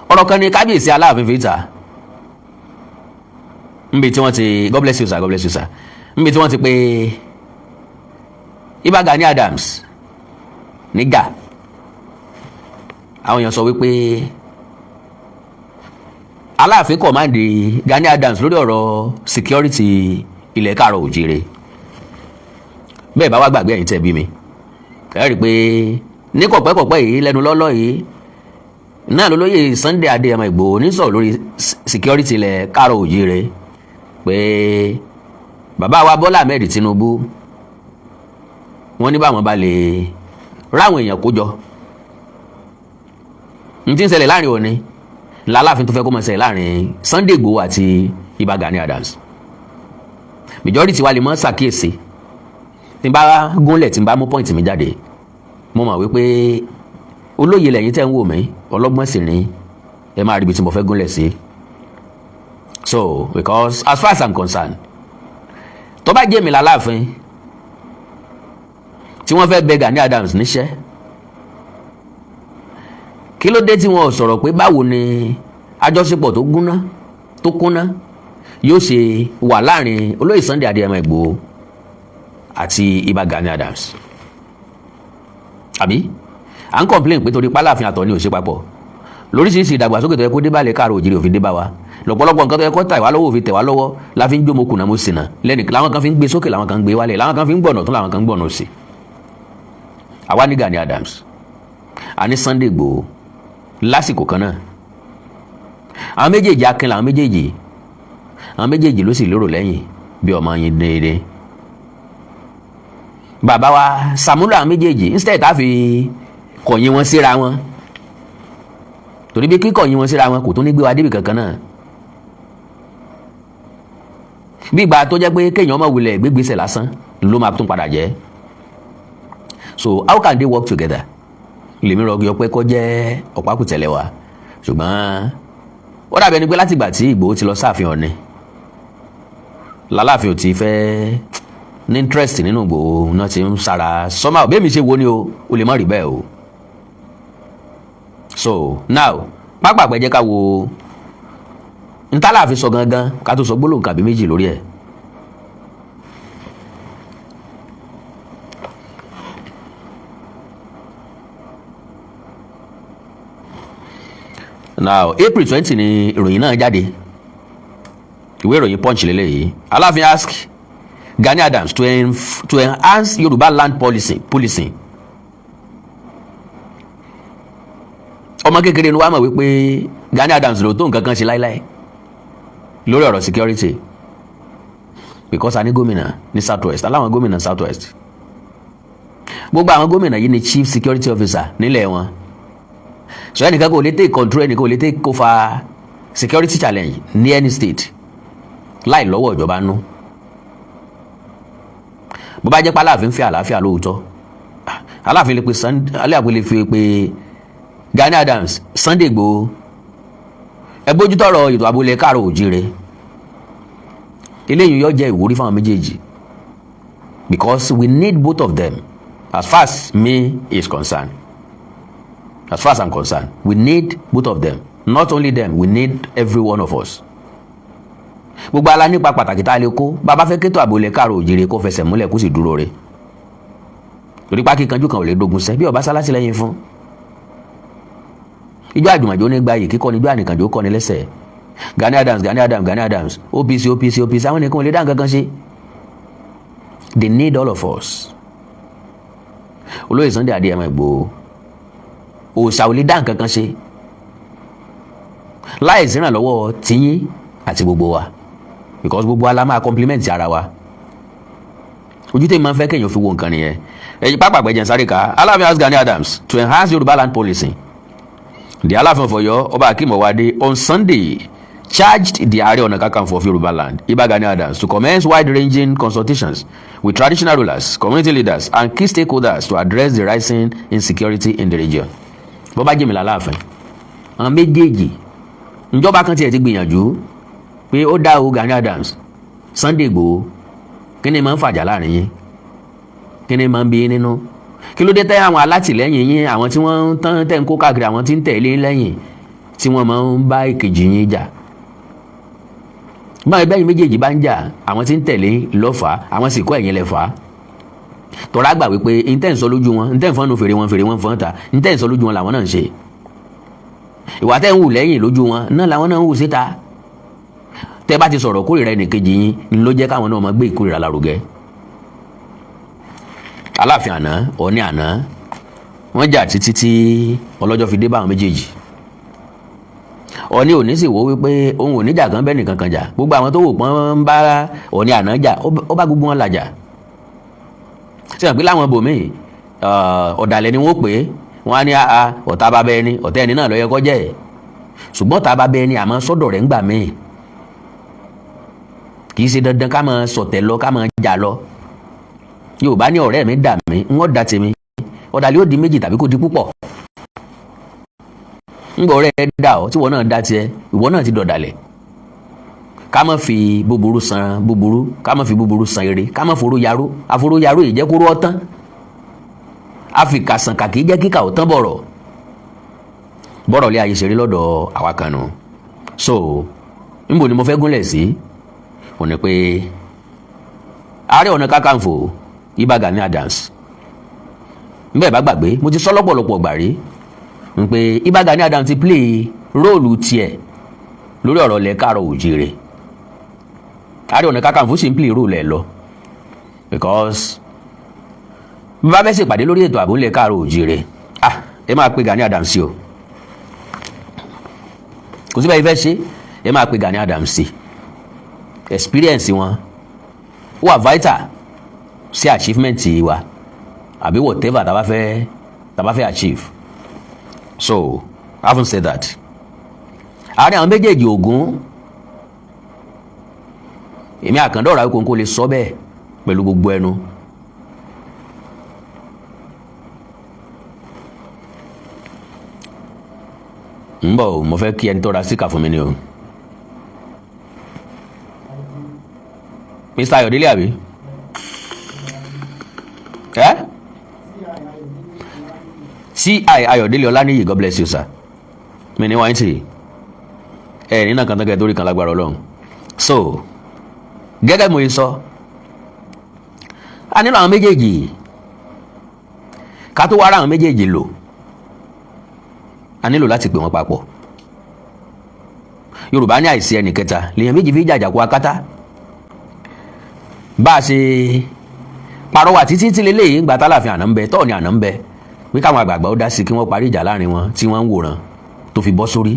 Ọ̀rọ̀ kan ní kábíyèsí Aláàfin fi ta níbi tí wọ́n ti, God bless you sir, God bless you sir, níbi tí wọ́n ti pé Ìbà Gani Adams nígà, àwọn èèyàn sọ wípé Aláàfin command Gani Adams lórí ọ̀rọ̀ security ilẹ̀ káàrọ̀ òjìrè. Bẹ́ẹ̀ bá wá gbàgbé, ẹ̀yin tẹ́ bí mi, ẹ rí i pé ní kọ̀pẹ́kọ̀pẹ́ yìí, lẹ́nu lọ́lọ́ yìí náà, lólóyè Sunday Adéyẹmọ Ìgbòho ní sọ̀rọ̀ lórí security ilẹ̀ káàrọ̀ òjìrè pé bàbá wa Bọ́lá Ahmed Tinubu, wọ́n ní báwọn bá lè ráwọn èèyàn kó jọ, n tí ń ṣẹlẹ̀ láàrin òní làláàfin tó fẹ́ kó máa ṣẹlẹ̀ láàrin Sunday Igboho àti Ìbà Gani Adams. Majority wa lè mọ́ ṣàkíyèsí. Tí n bá gúnlẹ̀, tí n bá mú point mi jáde, mo mọ̀ wípé olóye lẹ́yìn tẹ́ ń wò mí, ọlọ́gbọ́n sì ní ẹ máa rí ibi tí mo fẹ́ gúnlẹ̀ sí. So because as far as I'm concerned, tó bá jẹ́ mi làláàfin tí wọ́n fẹ́ bẹ Gani Adams níṣẹ́, kí ló dé tí wọn ò sọ̀rọ̀ pé báwo ni àjọṣepọ̀ tó gúnná tó kúnná yóò ṣe wà láàrin olóyè Sunday Adéyẹmọ Ìgbòho àti Ìbà Gani Adams? Àbí à ń complain pé torí pálàfin àtọ̀ ni ò ṣe papọ̀, lóríṣiríṣi ìdàgbàsókè tó yẹ kó dé bá lè káàró òjìrì òfin dé bá wa, lọ́pọ̀lọpọ̀ nǹkan tó yẹ kó tà wá lọ́wọ́ òfin tẹ̀ wá lọ́wọ́, la fi ń jó mo kùnà mo sìnà lẹ́nu. Làwọn kan fi ń gbé sókè, làwọn kan ń gbé wálẹ̀, làwọn kan fi ń gbọ̀nà tún, làwọn kan ń gbọ̀nà òsì. Àwa ní Gani Adams, àní Sunday Igboho lásìkò kan náà. Àwọn méjèèjì akin làwọn méjèèjì, àwọn méjèèjì ló sì lérò lẹ́yìn bí ọmọ yín déédéé. Bàbá wa sàmúlò àwọn méjèèjì instead tá a fi kọ̀yìn wọn síra wọn, torí bí kíkọ̀yìn wọn síra wọn kò tún ní gbé wa débi kankan náà. Bí ìgbà tó jẹ́ pé kéèyàn má wulẹ̀ gbégbèsè lásán ló máa tún padà jẹ́. So how can they work together? Lèmi rọ yọ pé kó jẹ́ ọ̀pákùtẹ̀lẹ̀ wa, ṣùgbọ́n ó dàbí ẹni pé látìgbà tí Ìgbòho ti lọ sáàfin Ọ̀ọ̀ni, lálàáfin ò ti fẹ́ ní interest nínú Ìgbòho náà, ti ń sára somehow. Bẹ́ẹ̀ mi ṣe wo ni o, ó lè má rí bẹ́ẹ̀ o. So now, pápá jẹ́ ká wo ntálàáfin sọ gangan, ká tó sọ gbólóhùn kàbí méjì lórí ẹ̀. Now, April 20 ni ìròyìn náà jáde, ìwé ìròyìn Punch lélẹ́yìí. Aláàfin ask Gani Adams to enhance Yorùbá land policy policing. Ọmọ kékeré ni wàá mọ̀ wípé Gani Adams ló tó nǹkan kan ṣe láíláí lórí ọ̀rọ̀ security, because a ní gómìnà ní South West, aláwọn gómìnà South West. Gbogbo àwọn gómìnà yìí ni chief security officer nílẹ̀ wọn. So ẹnìkan kò lè take control, ẹnìkan kò lè take over security challenge ní any state láì lọ́wọ́ ìjọba nú. Bó bá jẹ́ pé Aláàfin fẹ́ àlàáfíà lóòótọ́, Aláàfin lè pe, Aláàfin lè fi pe Gani Adams, Sunday Igboho, ẹ bójútó ọ̀rọ̀ ètò ààbò káàrọ̀ òjíire. Eléyìí yóò jẹ́ ìwúrí fáwọn méjèèjì, because we need both of them. As far as me is concerned, as far as I'm concerned, we need both of them. Not only them, we need every one of us. Gbogbo ala nípa pàtàkì tá a lè kó bàbá fẹ́ kétò ààbò káàrọ̀ òjíire kó fẹsẹ̀ múlẹ̀, kó sì dúró re, torí pákí kanjú kan ò lè dogun sẹ́ bí ọba sálásí lẹ́yìn fún ijó àjùmọ̀jò ní gbayì kíkọ́ ní ijó ànìkànjò kọ́ ní lẹ́sẹ̀. Gani Adams, Gani Adams, Gani Adams, OPC, OPC, OPC, àwọn nìkan ò lè dá nǹkan kan ṣe. They need all of us. Olóyè Sunday Adéyẹmọ Ìgbòho òòṣà ò lè dá nǹkan kan ṣe láì sí ìrànlọ́wọ́ tiyín àti gbogbo wa, because gbogbo wa la máa compliment ara wa. Ojú tèmi máa ń fẹ́ kéèyàn fi wo nǹkan nìyẹn. Ẹ̀yin pápá àgbẹ̀jẹ̀ sáré ká. Aláàfin ask Gani Adams to enhance Yorùbá land policy. The Aláàfin of Ọ̀yọ́, Ọba Akeem Ọwádé, on Sunday charged the Ààrẹ Ọ̀nà Kakanfò of Yorùbá land, Ìbà Gani Adams, to commence wide-ranging consultations with traditional rulers, community leaders and key stakeholders to address the rising insecurity in the region. Bó bá jẹ́mi lálàáfin, àwọn méjèèjì, ìjọba kan tiẹ̀ ti gbìyànjú pé ó dá o. Gani Adams, Sunday Igboho, kí ni máa ń fàjà láàrin yín? Kí ni máa ń bí yín nínú? Kí ló dé tẹ́ àwọn alátìlẹ́yìn yín, àwọn tí wọ́n ń tán tẹ́ ń kó káàkiri, àwọn tí ń tẹ̀lé lẹ́yìn, tí Tí wọ́n máa ń bá ìkejì yín jà, báyìí bẹ́yìn méjèèjì bá ń jà, àwọn tí ń tẹ̀lé lọ́fà, àwọn sì kọ́ ẹ̀yìn lẹ́fà. Tọ́ra gbà wípé ntẹ́ ń sọ lójú wọn, ntẹ́ ń fọ́nù fèrè wọn, fèrè wọn fọ́n ta. Ntẹ́ ń sọ lójú wọn làwọn náà ń ṣe. Ìwà tẹ́ ń hù lẹ́yìn lójú wọn náà làwọn náà ń hù síta. Tẹ́ bá ti sọ̀rọ̀ kórìíra ẹnìkejì yín ló jẹ́ káwọn náà máa gbé ìkórìíra lárugẹ. Aláàfin àná, Ọọ̀ni àná, wọ́n jà títí tí ọlọ́jọ́ fi dé bá àwọn méjèèjì. Ọọ̀ni òní sì wò wípé òun ò ní jà kan bẹ́ẹ̀ nìkan kan jà. Gbogbo àwọn tó wò pọ́n ń bá Ọọ̀ni àná jà, ó bá gbogbo wọn làjà. Ṣé wọn pé láwọn bòmíì, ọ̀dàlẹ̀ ni wọ́n pè é. Wọ́n á ní ọ̀tá bá bẹ́ẹ̀ ni, ọ̀tá ẹni náà ló yẹ kó jẹ́. Ṣùgbọ́n ọ̀tá bá bẹ́ẹ̀ ni, àmọ́ sọ́dọ̀ rẹ̀ ń gbà míì, kì í ṣe dandan ká máa sọ̀tẹ̀ lọ, ká máa jà lọ. Yorùbá ní ọ̀rẹ́ mi dà mí, ń wọ́n da tèmi. Ọ̀dàlẹ̀ ó di méjì tàbí kó di púpọ̀. Ńgbà ọ̀rẹ́ ẹ dà ọ́, tí ìwọ náà dá tiẹ̀, ìwọ náà ti dọ̀dàlẹ̀. Ká má fi búburú san búburú, ká má fi búburú san ire, ká má foró yaró. Àforó yaró yìí jẹ́ kóró ọ̀tán, àfikàsànkà kì í jẹ́ kíkà ọ̀tán bọ̀rọ̀ bọ̀rọ̀ lé ayé ṣeré lọ́dọ̀ àwa kan nù. So níbo ni mo fẹ́ gúnlẹ̀ sí? Ò ní pé Ààrẹ Ọ̀nà Kakanfò Ìbà Gani Adams, nbẹ̀ bá gbàgbé, mo ti sọ lọ́pọ̀lọpọ̀ gbà rí n pé Ìbà Gani Adams ti play role tiẹ̀ lórí ọ̀rọ̀ ilẹ̀ káàrọ̀ òjìrè. Ààrẹ Ọ̀nà Kakanfò sì ń play role ẹ̀ lọ, because bí bá fẹ́ ṣèpàdé lórí ètò ààbò ilẹ̀ káàrọ̀ òjìrè, ah, ẹ máa pe Gani Adams sí o. Kò síbẹ̀ ìfẹ́ ṣe, ẹ máa pe Gani Adams sí. Experience wọn wà vital sí achievement wa àbí whatever tá bá fẹ́ achieve. So having said that, àárín àwọn méjèèjì, Ògún, èmi àkàndọ̀rọ̀ Awíkonko lè sọ bẹ́ẹ̀ pẹ̀lú gbogbo ẹnu. Ń bọ̀ o, mo fẹ́ kí ẹni tó ra síkà fún mi ni o. Mr. Ayọ̀délé àbí? Ẹ́ T.I. Ayọ̀délé Ọláníyì, God bless you, sir. Mi ní wáyé tì ẹ nínú kan tó kẹ́ torí kan lágbára Ọlọ́run. So gẹ́gẹ́ mo yẹ sọ, a nílò àwọn méjèèjì. Ká tó wá ra àwọn méjèèjì lò, a nílò láti pè wọ́n papọ̀. Yorùbá ní àìsí ẹnì kẹta lèèyàn méjì fi jàjà kó akátá. Bá a ṣe parọ́wà títí tí lélẹ́yìí ń gba tálàfin àná ń bẹ, tọ́ọ̀ ni àná ń bẹ, pé káwọn àgbààgbà ó dá sí, kí wọ́n parí ìjà láàrin wọn tí wọ́n ń wòran tó fi bọ́ sórí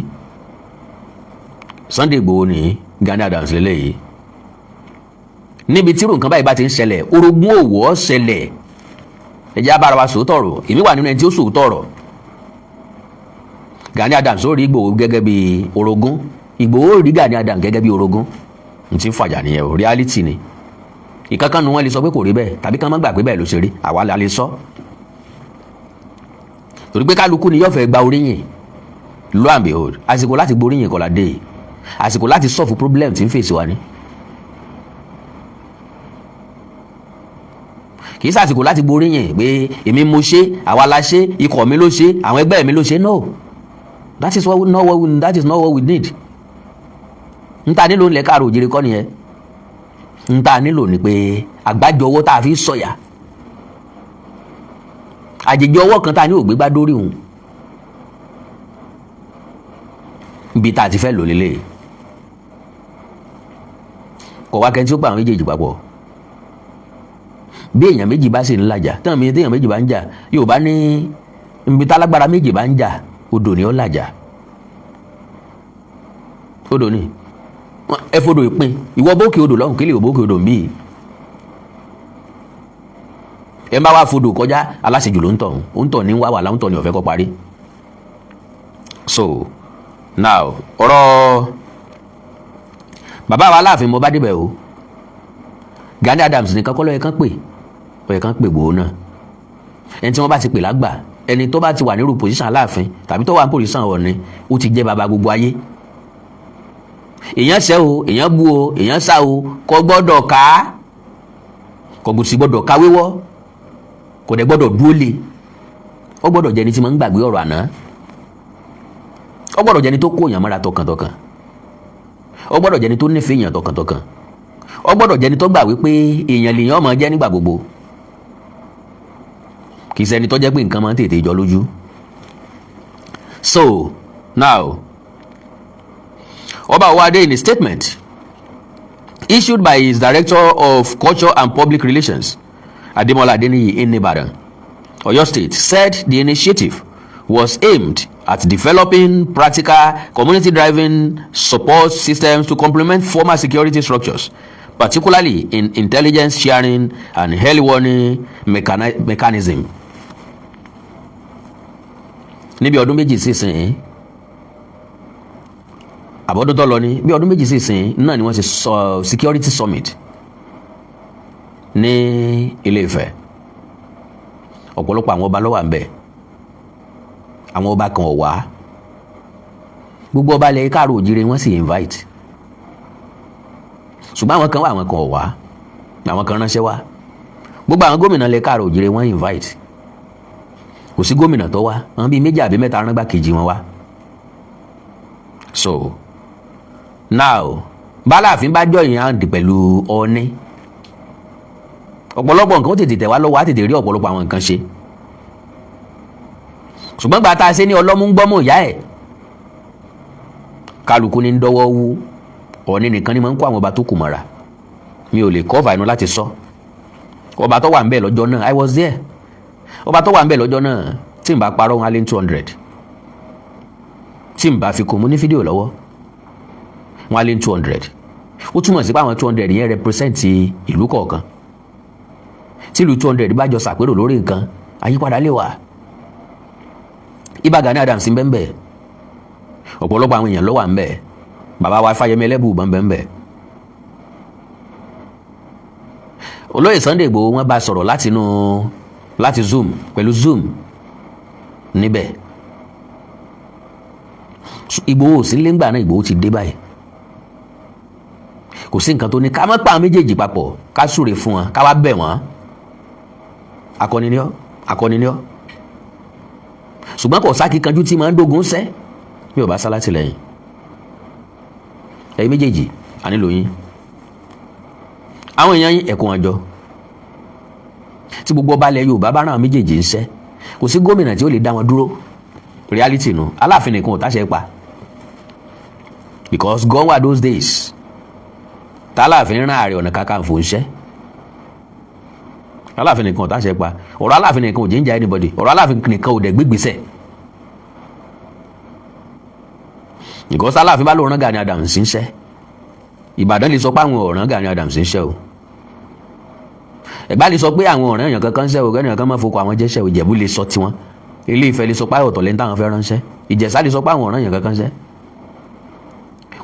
Sunday Igboho ní Gani Adams lélẹ́yìí. Níbi tí irú nǹkan báyìí bá ti ń ṣẹlẹ̀, orogún òwò ó ṣẹlẹ̀. Ẹ jẹ́ á bára wa sòótọ́ ọ̀rọ̀. Èmi wà nínú ẹni tí ó sòótọ́ ọ̀rọ̀. Gani Adams ó rí Ìgbòho gẹ́gẹ́ bí orogún, Ìgbòho rí Gani Adams gẹ́gẹ́ bí orogún. N ti fàjà nìyẹn o, reality ni. Ìkankan nu wọn lè sọ pé kò rí bẹ́ẹ̀, tàbí kán má gbà pé bẹ́ẹ̀ ló ṣe rí. Àwa la lè sọ, torí pé kálukú ni yóò fẹ́ gba oríyìn. Lo and behold, àsìkò láti gboríyìn kọ́ la dé. Àsìkò láti solve problem tí ń fèsì wa ni. Kì í sàsìkò láti gboríyìn pé èmi mo ṣe, àwa la ṣe, ikọ̀ mi ló ṣe, àwọn ẹgbẹ́ mi ló ṣe. No, that is not what we need. N ta nílò ńlẹ̀ káàró òjìrì kọ́ nìyẹn. N ta nílò ni pé àgbájọ ọwọ́ tá a fi sọ̀yà, àjèjì ọwọ́ kan tá a ní ògbégbá dórí òun, ibi tá a ti fẹ́ lò lélẹ̀. Kọ̀ wá kẹ́ntì ó pa àwọn méjèèjì papọ̀. Bí èèyàn méjì bá sì ń làjà tán mi, téèyàn méjì bá ń jà, Yorùbá ní ibi tálágbára méjì bá ń jà, odò ni ó làjà. Odò ni ẹ fodò ìpín. Ìwọ bókè odò lọ́hùn, kílè bókè odò nbí. Ẹ má wá fodò kọjá, aláṣejù ló ń tọ̀. Ó ń tọ̀ ní wá wà láń tọ̀ ní ọ̀fẹ́ kọ́ parí. So now, ọ̀rọ̀ bàbá wa Aláàfin, mo bá débẹ̀ o. Gani Adams nìkan kọ́ ló yẹ kán pè, ó yẹ kán pè Ìgbòho náà. Ẹni tí wọ́n bá ti pè lágbà, ẹni tó bá ti wà nírú position Aláàfin tàbí tó wà ní position Ọọ̀ni, ó ti jẹ́ bàbá gbogbo ayé. Èèyàn ṣẹ́ o, èèyàn bú o, èèyàn sá o, kò gbọ́dọ̀ ká, kò sì gbọ́dọ̀ ká wíwọ́, kò dẹ̀ gbọ́dọ̀ dúró lé. Ó gbọ́dọ̀ jẹ́ ẹni tí máa ń gbàgbé ọ̀rọ̀ àná. Ó gbọ́dọ̀ jẹ́ni tó kó èèyàn mọ́ra tọkàntọkàn. Ó gbọ́dọ̀ jẹ́ni tó nífẹ̀ẹ́ èèyàn tọkàntọkàn. Ó gbọ́dọ̀ jẹ́ni tó gbà wípé èèyàn lèèyàn máa jẹ́ nígbà gbogbo, kì í ṣẹni tó jẹ́ pé nǹkan máa ń tètè jọ lójú. So now, Ọba Owóadé, in a statement issued by his Director of Culture and Public Relations, Ademola Adeniyi, in Ibadan, Oyo State, said the initiative was aimed at developing practical, community-driven support systems to complement formal security structures, particularly in intelligence sharing and early warning mechanism. Níbi ọdún 2 sísìn, àbọ̀dún tó lọ ní bí ọdún 2 sísìn náà ni wọ́n ṣe sọ security summit ní Ilé Ifẹ̀. Ọ̀pọ̀lọpọ̀ àwọn ọba ló wà ńbẹ̀. Àwọn ọba kan ò wá. Gbogbo ọba ilẹ̀ káàró òjìrè wọ́n sì invite, ṣùgbọ́n àwọn kan wà, àwọn kan ò wá, àwọn kan ránṣẹ́ wá. Gbogbo àwọn gómìnà ilẹ̀ káàró òjìrè wọ́n invite, kò sí gómìnà tó wá. Àwọn bíi méjì àbí mẹ́ta rán gbàkejì wọn wá. So now, báláàfin bá join hand pẹ̀lú Ọọ̀ni, ọ̀pọ̀lọpọ̀ nǹkan ó tètè tẹ̀ wá lọ́wọ́, á tètè rí ọ̀pọ̀lọpọ̀ àwọn nǹkan ṣe. Ṣùgbọ́n gbà tá a ṣe ní ọlọ́mú ń gbọ́mọ̀ ìyá ẹ̀, kálukú ní ń dọ́wọ́ wú. Ọọ̀ni nìkan ni máa ń kó àwọn ọba tó kù mọ́ra. Mi ò lè cover inú láti sọ ọba tó wà ń bẹ̀ lọ́jọ́ náà. I was there. Ọba tó wà ń bẹ̀ lọ́jọ́ náà, tí n bá parọ́, wọn á lé 200. Tí n bá fi kún, mo ní fídíò lọ́wọ́, wọn á lé 200. Ó túmọ̀ sí pé àwọn 200 yẹn represent ìlú kọ̀ọ̀kan. Tí ìlú 200 bá jọ ṣàpérò lórí nǹkan, àyípadà lè wà. Ìbà Gani Adams ń bẹ ń bẹ, ọ̀pọ̀lọpọ̀ àwọn èèyàn ló wà ń bẹ, bàbá wa Fáyẹmí Ẹlẹ́bùúbọn ń bẹ ń bẹ. Olóyè Sunday Igboho, wọ́n bá sọ̀rọ̀ láti inú láti Zoom, pẹ̀lú Zoom níbẹ̀. Igboho ò sí lẹ́ngbà náà, Igboho ti dé báyìí. Kò sí nǹkan tó ní ká má pa àwọn méjèèjì papọ̀, ká súre fún wọn, ká wá bẹ̀ wọ́n. Akọni ni ọ́, akọni ni ọ́, ṣùgbọ́n kò sákìkanjú tí máa ń dógun sẹ́ bí ò bá sá látìlẹ́yìn. Ẹ̀yin méjèèjì, a nílò yín. Àwọn èèyàn yín, ẹ̀kọ́ wọn jọ. Tí gbogbo ọba ilẹ̀ Yorùbá bá ràn àwọn méjèèjì ń ṣẹ́, kò sí gómìnà tí ó lè dá wọn dúró. Reality nu. Aláàfin nìkan ò táṣẹ pa, because gone were those days tàláàfin rán Ààrẹ Ọ̀nà Kakanfò ń ṣẹ́. Aláàfin nìkan ò táṣẹ pa. Ọ̀rọ̀ Aláàfin nìkan ò jíjà anybody. Ọ̀rọ̀ Aláàfin nìkan ò dẹ̀ gbégbèsẹ̀, because Aláàfin bá lóun rán Gani Adams ń ṣẹ́, Ìbàdàn lè sọ pé àwọn ọ̀ràn Gani Adams ń ṣẹ́ o, Ẹ̀gbá lè sọ pé àwọn ọ̀ràn èèyàn kankan ń ṣẹ́ o, kẹ́nìyàn kan máa fokọ àwọn jẹ́ṣẹ́ o, Ìjẹ̀bú lè sọ tiwọn, Ilé Ifẹ̀ lè sọ pé ọ̀tọ̀ lẹ́ni táwọn fẹ́ ránṣẹ́, Ìjẹ̀ṣà lè sọ pé àwọn ọ̀ràn èèyàn kankan ń ṣẹ́,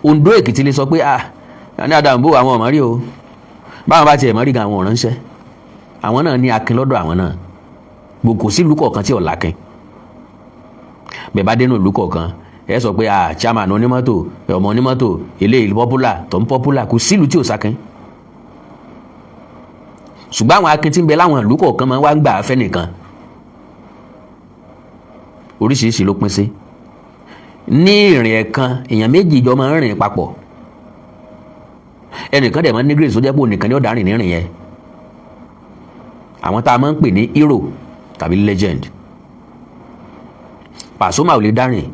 Oǹdó, Èkìtì lè sọ pé, ah, Gani Adams bó àwọn ọ̀mọ́ rí o, báwọn bá tiẹ̀ mọ́ rí gan, àwọn ọ̀ràn ń ṣẹ́. Àwọn náà ní akin lọ́dọ̀ àwọn náà. Gbogbo sí ìlú kọ̀ọ̀kan tí ò lákin. Bẹ́ẹ̀ bá dénú ìlú kọ̀ọ̀kan, ẹ sọ pé, ah, chairman onímọ́tò, ọmọ onímọ́tò, eléyìí popular tó ń popular. Kò sílùú tí ò sákin, ṣùgbọ́n àwọn akin tí ń bẹ láwọn ìlú kọ̀ọ̀kan máa ń wá ń gbà fẹ́ nìkan. Oríṣiríṣi ló pín sí. Ní ìrìn ẹ̀kan, èèyàn méjì jọ máa ń rìn papọ̀. Ẹnìkan dẹ̀ máa ń ní grace tó jẹ́ pé ònìkan ni ó dá rìn nírìn yẹn, àwọn tá a máa ń pè ní hero tàbí legend. Pasuma ò lè dá rìn,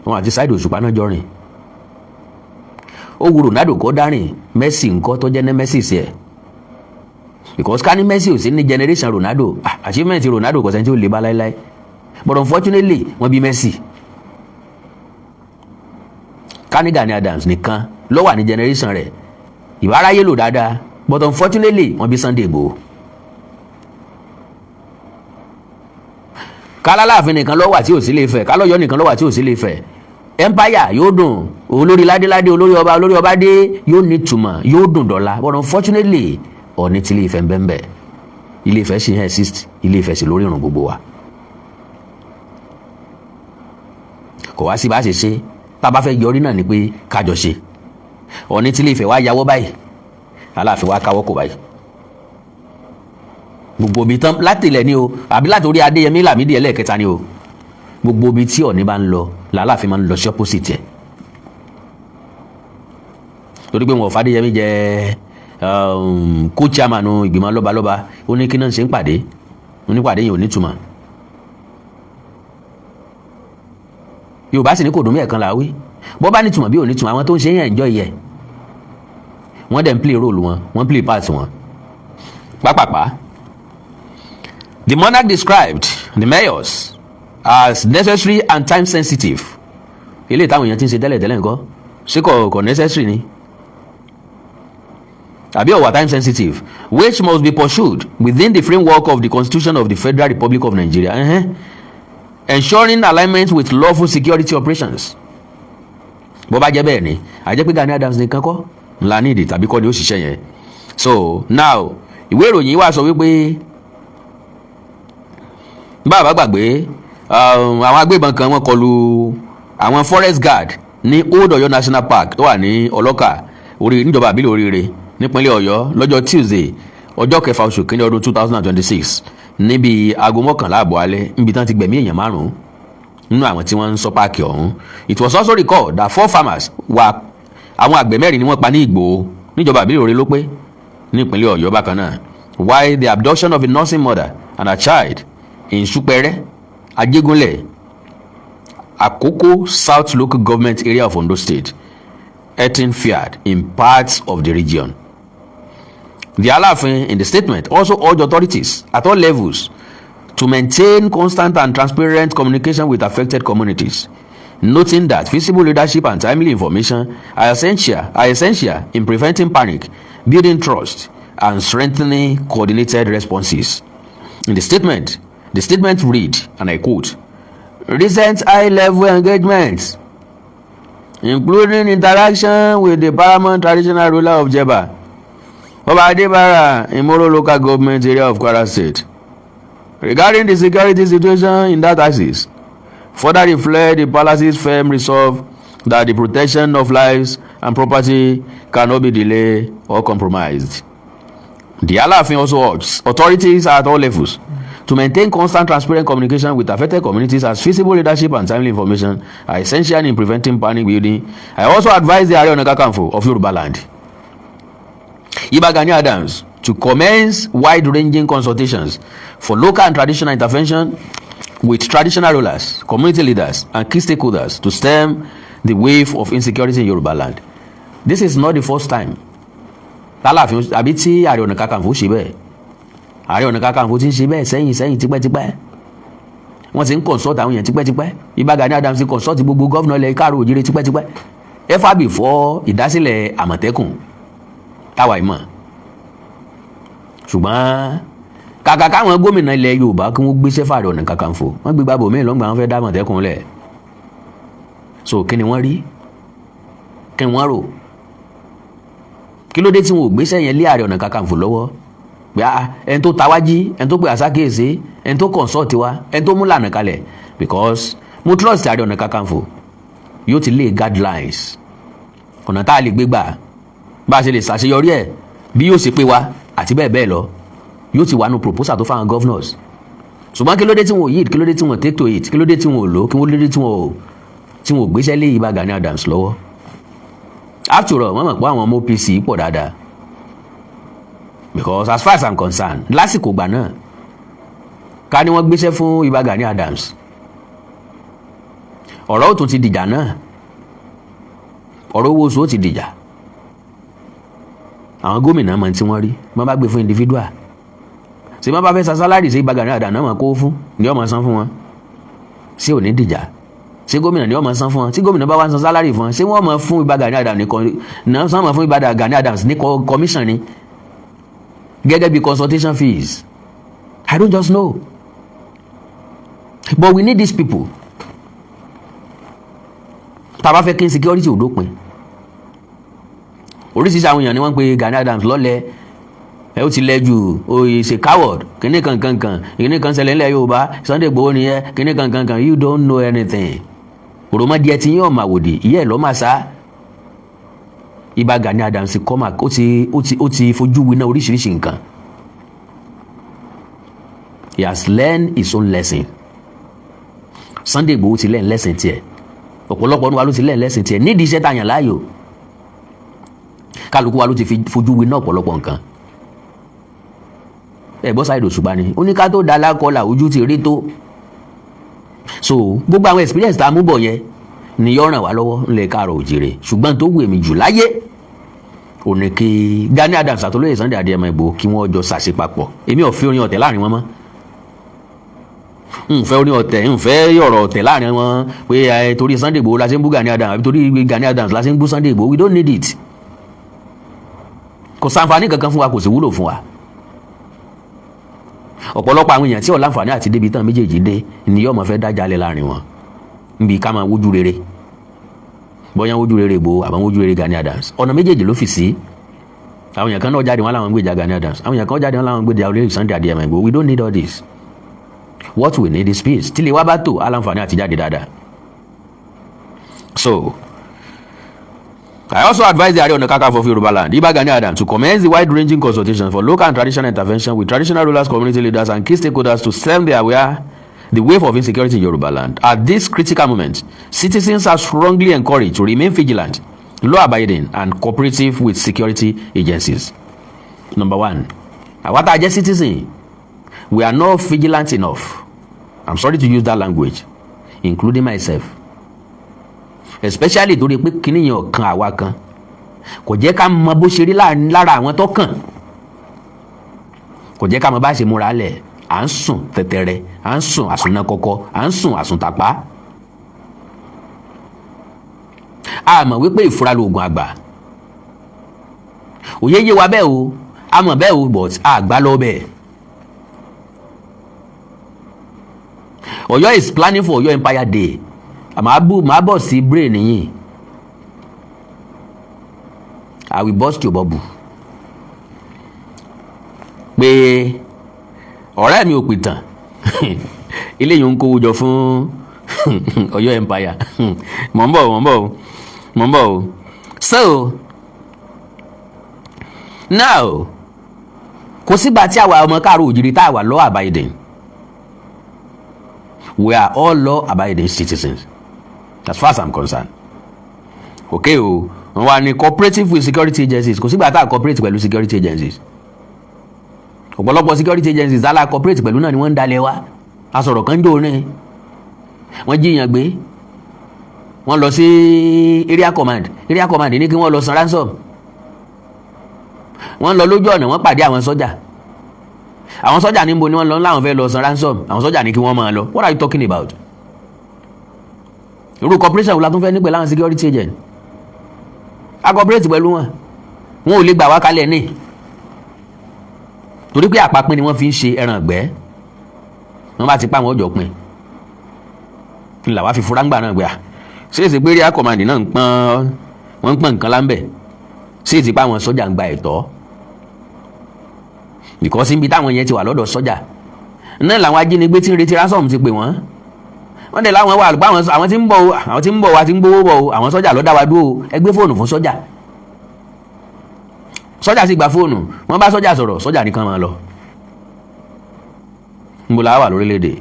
wọn àti Saheed Òṣùpá náà jọ rìn. Ó wu Ronaldo kó dá rìn. Messi ńkọ́, tó jẹ́ nemesis ẹ̀? Because ká ní Messi ò sí ní generation Ronaldo, ah, achievement Ronaldo, kò sẹ́ni tí ó lè bá láéláé. But unfortunately, wọ́n bí Messi. Ká ní Gani Adams nìkan ló wà ní generation rẹ̀, ìbáráyé lò dáadáa. But unfortunately, wọ́n bí Sunday Igboho. Kálálàáfin nìkan ló wà tí ò sí lè fẹ̀, kálọ́yọ̀ nìkan ló wà tí ò sí lè fẹ̀, empire yóò dùn. Olórí ládéládé, olórí ọba, olórí ọba dé, yóò ní ìtumọ̀, yóò dùn dọ́là. But unfortunately, Ọọ̀ni tí Ilé Ifẹ̀ ń bẹ́ẹ̀ bẹ́ẹ̀, Ilé Ifẹ̀ sì ń exist, Ilé Ifẹ̀ sì lórí ìrùn gbogbo wa. Kò wá sí bá a ṣe ṣe tá a bá fẹ́ yọrí náà ni pé kájọ ṣe. Ọọ̀ni tí Ilé Ifẹ̀ wá yàwọ́ báyìí, Aláàfin wá káwọ́ kò báyìí. Gbogbo ibi tán láti ilẹ̀ ni o, àbí láti orí Adéyẹmí Lámídì ẹlẹ́ẹ̀kẹta ni o. Gbogbo ibi tí Ọọ̀ni bá ń lọ, làálàáfin máa ń lọ sí opposite ẹ̀, torí pé wọn ò fàdéyẹmí jẹ co-chairman ìgbìmọ̀ lọ́balọ́ba. Ó ní kí náà ṣe ń pàdé onípàdé yẹn ò ní túmọ̀. Yorùbá sì ní kò dùn mí ẹ̀kan là á wí. Bọ́ bá nítumọ̀ bí ò nítumọ̀, àwọn tó ń ṣe yẹn enjoy yẹ. Wọ́n dẹ̀ ń play role wọn, wọ́n play part wọn. Pápápá, the monarch described the measures as necessary and time sensitive. Ilé ìtàwọn èèyàn ti ń ṣe tẹ́lẹ̀ tẹ́lẹ̀ nǹkan ṣé kò necessary ni àbí ọ̀wà time sensitive, which must be pursued within the framework of the Constitution of the Federal Republic of Nigeria, ensuring alignment with lawful security operations. Bó bá jẹ́ bẹ́ẹ̀ ni, àjẹ́ pé Gani Adams nìkan kọ́ ńlá ní ìdí tàbí kọ́ ni ó ṣiṣẹ́ yẹn. So now, ìwé ìròyìn wá sọ wípé, bá a bá gbàgbé, àwọn agbébọn kan, wọ́n kọlu àwọn forest guard ní Old Ọ̀yọ́ National Park tó wà ní Ọlọ́kà orí níjọba àbílẹ̀ Oríire nípínlẹ̀ Ọ̀yọ́ lọ́jọ́ Tuesday, ọjọ́ kẹfà oṣù kínní ọdún 2026, níbi aago 11:30 alẹ́, níbi tí wọ́n ti gbẹ̀mí èèyàn márùn-ún nínú àwọn tí wọ́n ń sọ páàkì ọ̀hún. It was also recalled that four farmers were, àwọn àgbẹ̀ mẹ́rin ni wọ́n pa ní Ìgbòho níjọba àbílẹ̀ Oríire ló pé nípínlẹ̀ Ọ̀yọ́ bákan náà, while the abduction of a nursing mother and her child in Supere, Ajégúnlẹ̀, Akoko South Local Government Area of Ondo State, heightened fear in parts of the region. The Alaafin, in the statement, also urged authorities at all levels to maintain constant and transparent communication with affected communities, noting that visible leadership and timely information are essential in preventing panic, building trust, and strengthening coordinated responses. In the statement read, and I quote, "Recent high-level engagements, including interaction with the paramount traditional ruler of Jebba, Oba Adebara, in Moro Local Government Area of Kwara State, regarding the security situation in that axis, further reflect the palace's firm resolve that the protection of lives and property cannot be delayed or compromised." The Alaafin also urged authorities at all levels to maintain constant, transparent communication with affected communities, as visible leadership and timely information are essential in preventing panic building. I also advise the Ààrẹ Ọ̀nà Kakanfò of Yoruba land, Iba Gani Adams, to commence wide-ranging consultations for local and traditional intervention with traditional rulers, community leaders, and key stakeholders to stem the wave of insecurity in Yoruba land. This is not the first time tálàfin àbí tí Ààrẹ Ọ̀nà Kakanfò ṣe bẹ́ẹ̀. Ààrẹ Ọ̀nà Kakanfò ti ń ṣe bẹ́ẹ̀ sẹ́yìn sẹ́yìn tipẹ́tipẹ́. Wọ́n ti ń consult àwọn èèyàn tipẹ́tipẹ́. Ìbà Gani Adams ti consult gbogbo governor ilẹ̀ káàró òjìrè tipẹ́tipẹ́, ever before ìdásílẹ̀ Àmọ̀tẹ́kùn táwa ìmọ̀. Ṣùgbọ́n kàkà káwọn gómìnà ilẹ̀ Yorùbá kí wọ́n gbéṣẹ́ fààrẹ Ọ̀nà Kakanfò, wọ́n gbégbá bòmíì lọ́gbà, wọn fẹ́ dá Àmọ̀tẹ́kùn lẹ̀. So kí ni wọ́n rí? Kí ni wọ́n rò? Kí ló dé tí wọn ò gbéṣẹ́ yẹn lé Ààrẹ Ọ̀nà Kakanfò lọ́wọ́ pé ẹni tó tawájí, ẹni tó pè àsákèésí, ẹni tó consult wa, ẹni tó mú lànà kalẹ̀? Because mo trust Ààrẹ Ọ̀nà Kakanfò, yóò ti lé guidelines ọ̀nà tá a lè gbé gbà, bá a ṣe lè ṣàṣeyọrí ẹ̀, bí yóò ṣe pé wa àti bẹ́ẹ̀ bẹ́ẹ̀ lọ. Yóò ti wà nù proposal tó fáwọn governors. Ṣùgbọ́n kí ló dé tí wọn ò yí? Kí ló dé tí wọn ò take to it? Kí ló dé tí wọn ò lò? Kí ló dé tí wọn ò gbéṣẹ́ lé Ìbà Gani Adams lọ́wọ́? After all, wọ́n mọ̀ pé àwọn ọmọ OPC pọ̀ dáadáa, because as far as I'm concerned, lásìkò ìgbà náà, ká ní wọ́n gbéṣẹ́ fún Ìbà Gani Adams, ọ̀rọ̀ ó tún ti dìjà náà, ọ̀rọ̀ owó oṣù ó ti dìjà. Àwọn gómìnà mọ̀ tí wọ́n rí wọ́n bá gbé fún individual, ṣé wọ́n bá fẹ́ san salary sí Ìbà Gani Adams náà, máa kó fún ní ọmọ san fún wọn, ṣé ò ní dìjà? Ṣé gómìnà ni wọ́n máa san fún wọn? Tí gómìnà bá wá san salary fún wọn, ṣé wọ́n máa fún Ìbà Gani Adams ní náà sàn máa fún Ìbà Gani Adams ní commission ni gẹ́gẹ́ bí consultation fees? I don't just know, but we need these people tá a bá fẹ́ kí insecurity ò dópin. Oríṣiríṣi àwọn èèyàn ni wọ́n ń pe Gani Adams lọ́lẹ̀ ẹ, ó ti lẹ jù, ó ṣe coward, kíní kankankan, kíní kan ṣẹlẹ̀ ńlẹ̀ Yorùbá, Sunday Igboho nìyẹn, kíní kankankan. You don't know anything. Òròmọdìẹ tí yín ọ̀mà wòdì ìyá ẹ̀ lọ́ máa sá. Ìbà Gani Adams kọ́mà, ó ti fojú winá oríṣiríṣi nǹkan. He has learned his own lesson. Sunday Igboho ti lẹ́yìn lẹ́sìn tiẹ̀, ọ̀pọ̀lọpọ̀ ní wa ló ti lẹ́yìn lẹ́sìn tiẹ̀ nídìí iṣẹ́ tàyàn láàyò. Kálukú wa ló ti fi fojú winá ọ̀pọ̀lọpọ̀ nǹkan. Ẹ gbọ́ Saheed Òṣùpá ni ó ní ká tó da alákọ̀ọ́là, ojú ti rí tó. So gbogbo àwọn experience tá a mú bọ̀ yẹn ni yóò ràn wá lọ́wọ́ ńlẹ̀ káàrọ̀ òjìrè. Ṣùgbọ́n tó wù mí jù láyé ò ní kí Gani Adams àtolóyè Sunday Adéyẹmọ Ìgbòho kí wọ́n jọ ṣàṣepapọ̀. Èmi ò fi orin ọ̀tẹ̀ láàrin wọn mọ́. N fẹ́ orin ọ̀tẹ̀, n fẹ́ ọ̀rọ̀ ọ̀tẹ̀ láàrin wọn pé ẹ torí Sunday Ìgbòho la ṣe ń bú Gani Adams àbí torí Gani Adams la ṣe ń bú Sunday Ìgbòho. We don't need it. Kò ṣàǹfààní kankan fún wa, kò sì wúlò fún wa. Ọ̀pọ̀lọpọ̀ àwọn èèyàn tí ò láǹfààní àti débi tán méjèèjì dé ni yóò máa fẹ́ dájálẹ̀ láàrin wọn níbi ká máa wójú rere, bóyá wójú rere Ìgbòho àbá wójú rere Gani Adams. Ọ̀nà méjèèjì ló fi sí. Àwọn èèyàn kan náà jáde, wọn làwọn ń gbèjà Gani Adams. Àwọn èèyàn kan jáde, wọn làwọn ń gbèjà olóyè Sunday Adéyẹmọ Ìgbòho. We don't need all this. What we need is peace. Tí lè wá bá tò aláǹfààní àti jáde dáadáa. So I also advise the Ààrẹ Ọ̀nà Kakanfò of Yoruba land, Ìbà Gani Adams, to commence the wide-ranging consultations for local and traditional intervention with traditional rulers, community leaders, and key stakeholders to stem the wave of insecurity in Yoruba land. At this critical moment, citizens are strongly encouraged to remain vigilant, law-abiding, and cooperative with security agencies. Number one, àwa tá a jẹ́ citizen, we are not vigilant enough. I'm sorry to use that language, including myself, especially torí pé kíní yẹn ọ̀kan àwa kan kò jẹ́ ká mọ bó ṣe rí lára àwọn tó kàn, kò jẹ́ ká mọ bá ṣe múra lẹ̀. À ń sùn tẹ̀tẹ̀rẹ̀, à ń sùn àsùnà kọ̀kọ̀, à ń sùn àsùntàpá. A mọ̀ wípé ìfura lóògùn àgbà. Òye yé wa bẹ́ẹ̀ o, a mọ̀ bẹ́ẹ̀ o, but àgbà lọ bẹ́ẹ̀. Ọ̀yọ́ is planning for Ọ̀yọ́ Empire Day. Màá bọ̀ sí brain yìí. I will burst your bubble pé ọ̀rẹ́ mi ò pìtàn eléyìí ń kówó jọ fún Ọ̀yọ́ Empire. Mò ń bọ̀, mò ń bọ̀, mò ń bọ̀ o. So now, kò sígbà tí àwa ọmọ káàró òjìrì tá a wà law abiding. We are all law abiding citizens as far as I'm concerned. Okay o, wọ́n wà ní cooperative with security agencies. Kò sígbà tá a cooperate pẹ̀lú security agencies. Ọ̀pọ̀lọpọ̀ security agencies tá a cooperate pẹ̀lú náà ni wọ́n ń dalẹ̀ wa. A sọ̀rọ̀ kan jò ní wọ́n jíyàn gbé, wọ́n lọ sí area command. Area command ní kí wọ́n lọ san ransom. Wọ́n lọ lójú ọ̀nà, wọ́n pàdé àwọn sọ́jà. Àwọn sọ́jà níbo ni wọ́n lọ? Láwọn fẹ́ lọ san ransom. Àwọn sọ́jà ní kí wọ́n máa lọ. What are you talking about? Irú cooperation wo la tún fẹ́ ní pẹ̀lú àwọn security agent? A cooperate pẹ̀lú wọn, wọn ò lè gbà wá kalẹ̀ ní torí pé àpapín ni wọ́n fi ń ṣe ẹran ìgbẹ́. Wọ́n bá ti pa àwọn ọjọ́ pin ní làwa fi fura ńgbà náà gbé à. Ṣé èsì pé area command náà ń pọ́n, wọ́n ń pọ́n nǹkan láńbẹ̀? Ṣé èsì pé àwọn sọ́jà ń gba ẹ̀tọ́? Because níbi táwọn yẹn ti wà lọ́dọ̀ sọ́jà náà làwọn ajínigbé tí ń retí ransom ti pè wọ́n. Wọ́n dẹ̀ láwọn wà báwọn, àwọn tí ń bọ̀ o, àwọn tí ń bọ̀ wa ti ń gbowó bọ̀ o, àwọn sọ́jà ló dá wa dúró o. Ẹ gbé fóònù fún sọ́jà. Sọ́jà sì gba fóònù, wọ́n bá sọ́jà sọ̀rọ̀, sọ́jà nìkan máa lọ. Níbo la wà lórílẹ̀‐èdè?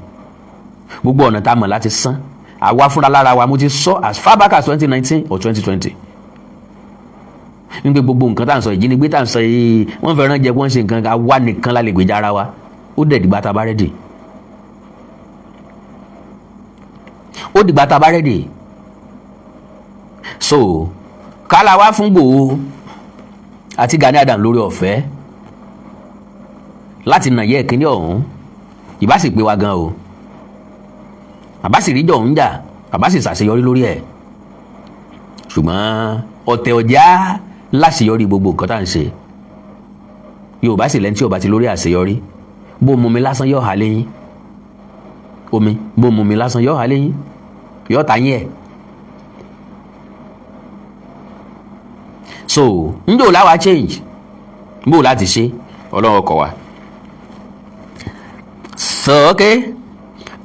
Gbogbo ọ̀nà tá a mọ̀ láti san àwa fúnra lára wa. Mo ti sọ as far back as 2019 or 2020 nígbà gbogbo nǹkan tá à ń sọ, ìjínigbé tá à ń sọ yìí, wọ́n fẹ́ràn jẹ, wọ́n ṣe nǹkan, àwa nìkan la lè gbèjà ara wa. Ó dẹ̀ dìgbà tá a bá ready. Ó dìgbà tá a bá ready. So kálá wá fún Ìgbòho àti Gani Adams lórí ọ̀fẹ́ láti nà yẹ ìkíní ọ̀hún, ìbá sì pé wa gan o, àbá sì ríjọ òun jà, àbá sì ṣàṣeyọrí lórí ẹ̀. Ṣùgbọ́n ọ̀tẹ̀ ọ̀já láṣeyọrí gbogbo nǹkan tá à ń ṣe. Yorùbá sì lẹ́ni tí Yorùbá ti lórí àṣeyọrí, bó mu mi lásán yóò hà léyìn omi, bó mu mi lásán yóò hà léyìn, yóò ta yín ẹ̀. So njó láwa change bó láti ṣe, Ọlọ́run kọ̀ wá. So okay,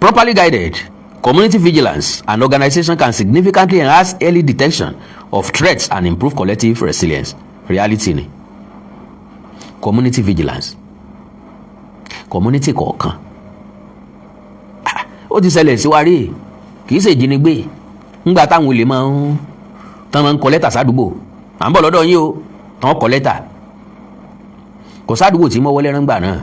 properly guided community vigilance and organization can significantly enhance early detection of threats and improve collective resilience. Reality ni community vigilance, community kọ̀ọ̀kan. Ó ti ṣẹlẹ̀ sí wa rí. Kì í ṣe ìjínigbé. Ńgbà táwọn olè máa ń tán, máa ń kọ lẹ́tà sádùúgbò, "À ń bọ̀ lọ́dọ̀ yín o." Tán kọ lẹ́tà, kò sádùúgbò tí mọ́wọ́ lẹ́rán gbà náà.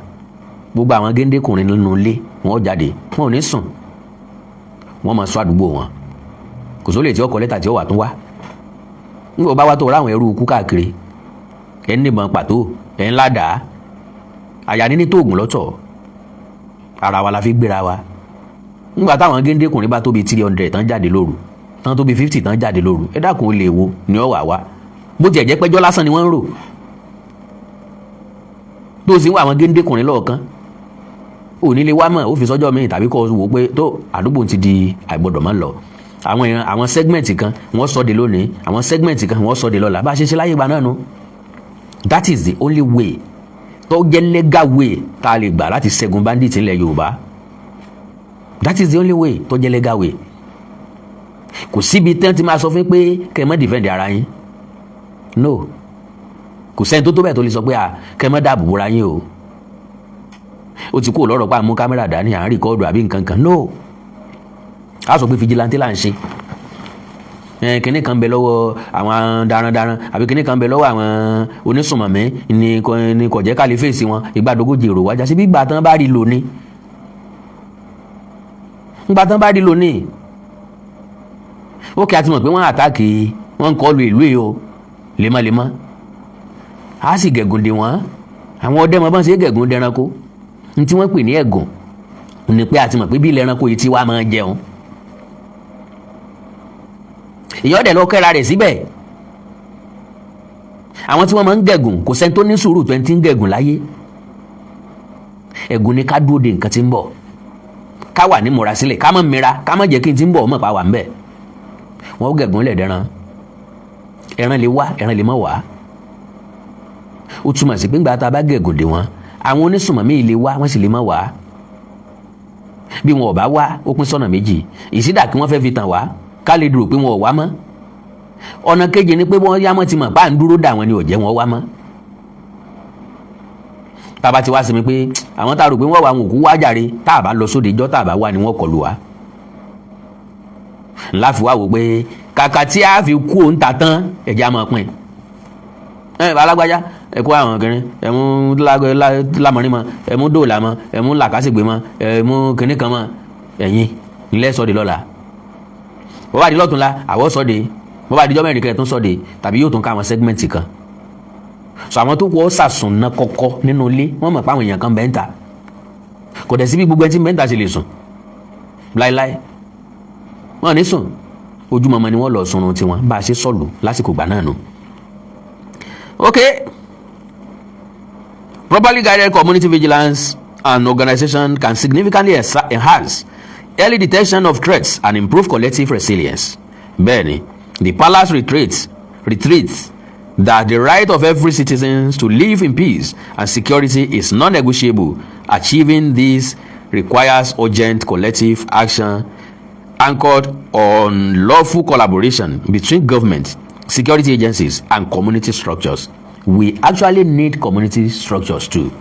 Gbogbo àwọn géńdékùnrin nínú ilé wọn jáde, wọn ò ní sùn, wọn máa sọ àdúgbò wọn. Kò sólè tí ó kọ lẹ́tà tí ó wà tún wá. Nígbà bá wá tó ráwọn ẹrú ikú káàkiri, ẹ̀ ń níbọn pàtó, ẹ̀ ń ládàá, àyà níní tóògùn lọ́tọ̀, ara wa la fi gbéra wa. Nígbà táwọn géńdékùnrin bá tóbi 300 tán jáde lóru, tán tóbi 50 tán jáde lóru, ẹ dákun, ó lè wo ni ọ wà wá? Bó tiẹ̀ jẹ́ pẹ́jọ́ lásán ni wọ́n ń rò, tó sì ń wá àwọn géńdékùnrin lọ́ọ̀kan, ò ní lè wá mọ̀, ó fi sọ́jọ́ míì, tàbí kọ́ wò ó pé tó àdúgbò ti di àìgbọ́dọ̀ máa lọ. Àwọn èèyàn, àwọn segment kan, wọ́n sọ de lónìí, àwọn segment kan, wọ́n sọ de lọ́la. Bá a ṣe ṣe láyé ìgbà náà nu. That is the only way tó jẹ́ legal way tá a lè gbà láti ṣẹ́gun bandit nílẹ̀ Yorùbá. That is the only way tó jẹ́ legal way. Kò síbi tẹ́ ti máa sọ fún pé kẹ́ ẹ má defend ara yín. No, kò sẹ́ni tó tó bẹ́ẹ̀ tó lè sọ pé à kẹ́ ẹ má dáàbò bora yín o. Ó ti kó lọ́rọ̀ pa àmú camera dání, à ń record àbí nǹkan kan. No, a sọ pé vigilante là ń ṣe. Kínní kan bẹ lọ́wọ́ àwọn darandaran, àbí kínní kan bẹ lọ́wọ́ àwọn onísùnmọ̀mí ní kò jẹ́ ká lè fèsì wọn. Ìgbàdógójì èrò wájà síbi ìgbà tán bá rí lò ní, ìgbà tán bá rí lò ní. Ó kí a ti mọ̀ pé wọ́n attack, wọ́n ń kọlu ìlú yìí o lemọ́lemọ́, a sì gẹ̀gùn dè wọ́n. Àwọn ọdẹ mọ̀ bọ́n ṣe gẹ̀gùn dẹranko. Ní tí wọ́n pè ní ẹ̀gùn ní pé a ti mọ̀ pé bí ilẹ̀ ẹranko yìí ti wá máa jẹun, èèyàn dẹ̀ lọ kẹ́ra rẹ̀ síbẹ̀. Àwọn tí wọ́n máa ń gẹ̀gùn, kò sẹ́ni tó ní sùúrù tó ẹni tí ń gẹ̀gùn láyé. Ẹ̀gùn ni ká dúró de nǹkan tí ń bọ̀, ká wà ní múra sílẹ̀, ká má mira, ká má jẹ́ kí n tí ń bọ̀ mọ̀ pa wà ń bẹ̀. Wọ́n gẹ̀gùn lẹ̀ dẹ́ran, ẹran lè wá, ẹran lè má wá. Ó túmọ̀ sí pé ńgbà tá a bá gẹ̀gùn dè wọ́n, àwọn onísùnmọ̀mí lè wá, wọ́n sì lè má wá. Bí wọn ò bá wá, ó pín sọ́nà méjì: ìsídà kí wọ́n fẹ́ fi tàn wá ká lè dúró pé wọn ò wá mọ́, ọ̀nà kejì ni pé wọ́n yá mọ́ ti mọ̀ bá ń dúró dà wọ́n ni ò jẹ́ wọn wá mọ́. Tába ti wá sí mi pé àwọn tá a rò pé wọ́n wà, wọn òkú wá jàre. Tá a bá lọ sóde ijọ́ tá a bá wà ni wọ́n kọlù wá. Ńlá fi wá wò pé kàkà tí a fi kú òun ta tán, ẹ̀jẹ̀ á máa pín. Ẹ alágbájá, ẹ kó àwọn kìnrín, ẹ mú lámọrin mọ, ẹ mú dòòlà mọ, ẹ mú làkàṣègbè mọ, ẹ mú kìnrín kan mọ. Ẹ̀yin ńlẹ́ sọ́de lọ́la, bó bá di lọ́túnla, àwọ̀ sọ́de. Bó bá di jọ́ mẹ́rin kẹ́ ẹ̀ tún sọ́de, tàbí yóò tún ká àwọn segment kan. So àwọn tó kù ọ́ sàsùn ná kọ́kọ́ nínú ilé, wọ́n mọ̀ pé àwọn èèyàn kan bẹ́ẹ̀ ń ta. Kò dẹ̀ sí bí gbogbo ẹni tí bẹ́ẹ̀ ń ta ṣe lè sùn láéláé. Wọ́n ní sùn, ojúmọmọ ni wọ́n lọ sunrun tiwọn. Bá a ṣe sọ̀lù lásìkò gbà náà nù. Okay, properly guided community vigilance and organization can significantly enhance early detection of threats and improve collective resilience. Bẹ́ẹ̀ni, the palace reiterates that the right of every citizen to live in peace and security is non-negotiable. Achieving this requires urgent collective action anchored on lawful collaboration between government, security agencies, and community structures. We actually need community structures too.